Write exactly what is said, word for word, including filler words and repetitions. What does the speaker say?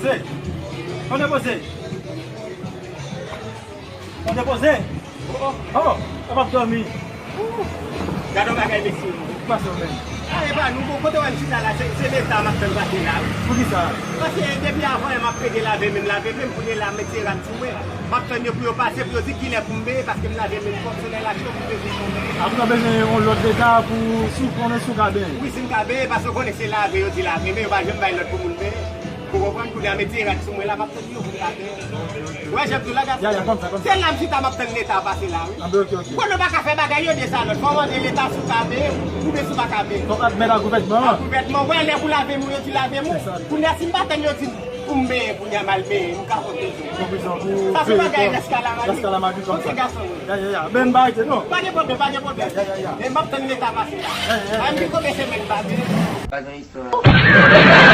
Poze. Poze, poze. Poze, poze. Oh, oh, oh, w ap dòmi. Gade yon bagay, mesye. Pase w menm. A, e pa nou, bon, kote w wè m chita la, se, se Leta m ap tann pase la, wi. Poukisa? Paske depi avan yè m ap plede lave men m, lave men m, kounye la, m mete rad sou mwen. M ap tann yo pou yo pase, pou yo di kilè pou m benyen, paske m lave men m twòp, solèy la cho, m bezwen fè yon benyen. Apre w bezwen yon lòt Leta pou si w konnen si w ka benyen. Wi, si m ka benyen, paske w konnen se lave yo di lave, men yo pa janm bay lòd pou moun benyen. Ou konprann? Kounye a mete rad sou mwen la, m ap tann yo pou m ka benyen. Ou wè jan m di w la, gason? Ya, ya, kòmsa, kòmsa. Se la m chita, m ap tann Leta pase la, wi. Anben, oke, oke. Bon, nou pa ka fè bagay yo de sa lòt. Fò w mande Leta si w ka benyen, ou benyen si w pa ka benyen. Fò w admèt ak gouvènman an. Ak gouvènman, wè, lè pou lave men w, yo di lave men w. Se sa. Kounye a, si m pa tann yo di m pou m benyen, kounye a m al benyen, m ka konte sou. Konprizon pou sa se bagay lèskalamadi. Lèskalamadi kòmsa. Oke, gason. Ya, ya, ya. Men m pa rete, non. Pa gen pwoblèm, pa gen pwoblèm. Ya, ya, ya, ya. Men m ap tann Leta pase la. Ya, ya, ya. A, m gen konbyen semèn m pa benyen? Pa gen istwa.